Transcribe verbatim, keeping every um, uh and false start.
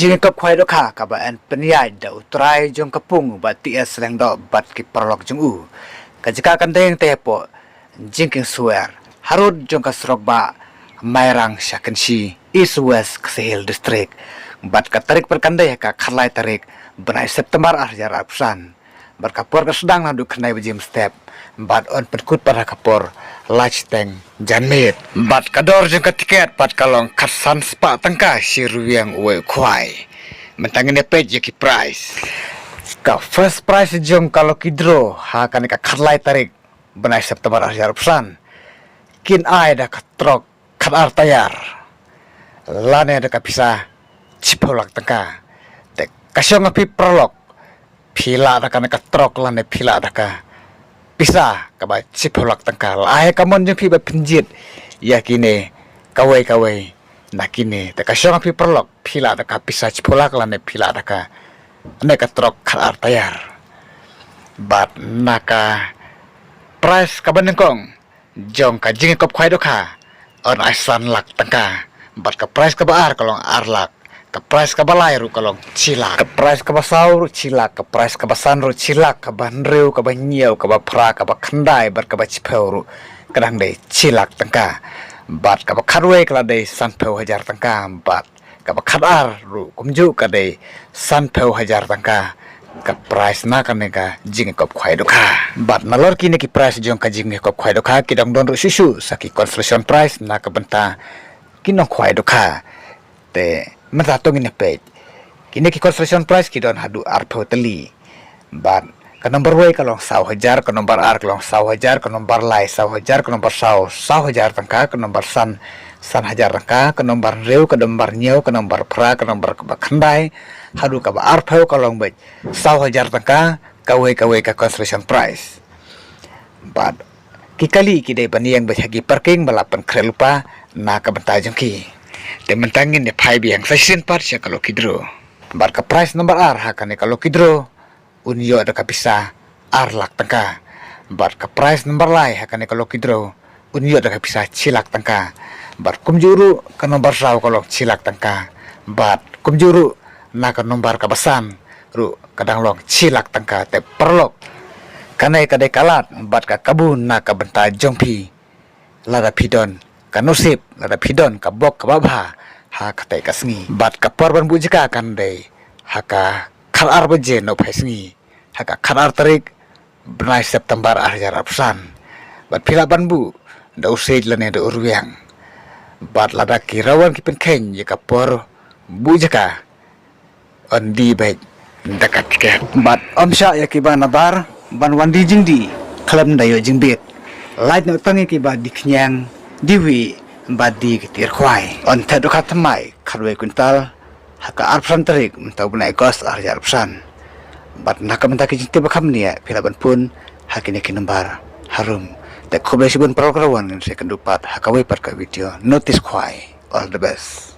Jingïakop khwai dohkha kaba yn pynïaid da u trai jong ka pung Bah T S Lyngdoh bad ki paralok jong u. Ka jaka kan dei hangtei hapoh Jingkieng Swer, harud jong ka surok bah Mairang sha Kynshi, East West Khasi Hills District. Bad ka tarik pat kan dei ha ka khatlai tarik bnai September ar hajar arphew san. Bad ka por ka sdang naduh khyndai baje mynstep bad yn pynkut pat ha ka por lai shiteng janmiet. Bad ka dor jong ka tiket pat ka long khatsan spah tyngka shi rwiang uwei u khwai. Mynta ngin ïa peit ïa ki prize. Ka first prize jong ka lucky draw ha kane ka khatlai tarik bnai September ar hajar arphew san kin ai da ka trok khatar taïar lane da ka pisa shiphew lak tyngka. Te ka shong ha phi paralok, phi lah da kane ka trok lane phi lah da ka pisa kaba shiphew lak tyngka. La ai ka mon jong phi ba phin jied ïa kine kawei kawei na kine. Te ka shong ha phi paralok, phi lah da ka pisa shiphew lak lane phi lah da kane ka trok khatar taïar. Bad na ka prize kaba nyngkong jong ka jingïakop khwai dohkha yn ai san lak tyngka. Bad ka prize kaba ar ka long ar lak. Ka prize kaba lai ruh ka long shi lak. Ka prize kaba saw ruh shi lak. Ka prize kaba san ruh shi lak. Kaba hynriew, kaba hynñiew, kaba phra, kaba khyndai bad kaba shiphew ruh ka dang dei shi lak tyngka. Bad kaba khatwei ka la dei sanphew hajar tyngka. Bad kaba khatar ruh kumjuh ka dei sanphew hajar tyngka. Ka prize na kane ka jingïakop khwai dohkha. Bad nalor kine ki prize jong ka jingïakop khwai dohkha ki dang don ruh shuh shuh sa ki consolation prize na ka bynta ki nongkhwai dohkha. Te mynta to ngin ïa peit. Kine ki consolation prize ki don haduh arphew tylli. Bad ka nombar wei ka long saw hajar, ka nombar ar ka long saw hajar, ka nombar lai saw hajar, ka nombar saw saw hajar tyngka, ka nombar san san hajar tyngka, ka nombar hynriew, ka nombar hynñiew, ka nombar phra, ka nombar kaba khyndai haduh kaba arphew ka long beit saw hajar tyngka kawei kawei ka consolation prize. Bad ki kali ki dei ban ïeng beit ha ki parking ba la pynkhreh lypa na ka bynta jong ki. Te mynta ngin ïa phai biang sa shisien pat sha ka lucky draw. Bad ka prize nombar ar ha kane ka lucky draw un ïoh da ka pisa ar lak tyngka. Bad ka prize nombar lai ha kane ka lucky draw un ïoh da ka pisa shi lak tyngka. Bad kumjuh ruh ka nombar saw ka long shi lak tyngka. Bad kumjuh ruh na ka nombar kaba san ruh ka dang long shi lak tyngka. Te paralok, kane ka dei ka lad bad ka kabu na ka bynta jong phi. Lada phi don ka nusip, lada phi don ka bok kaba bha ha katei ka sngi. Bad ka por ban buh jaka kan dei ha ka khatar baje nohphai sngi ha ka khatar tarik bnai September ar hajar arphew san. Bad phi lah ban buh da u siej lane da u rwiang. Bad lada ki rawan ki pynkheiñ ïa ka por buh jaka, yn die beit da ka tiket. Bad ym shah ïa kiba nabar ban wan die jingdie khlem da ïoh jingbit. Lait noh tang ïa kiba die khñiang, die wih bad die ki tiar khwai. Yn thied dohkha thymmai khatwei kwintal ha ka arphew san tarik mynta u bnai August ar hajar arphew san. Bad na ka bynta ki jingtip ba kham bniah phi lah ban phone ha kine ki nombar harum. Te khublei shibun paralok, rawan ngin sa ïakynduh pat ha kawei pat ka video. Notice khwai. All the best.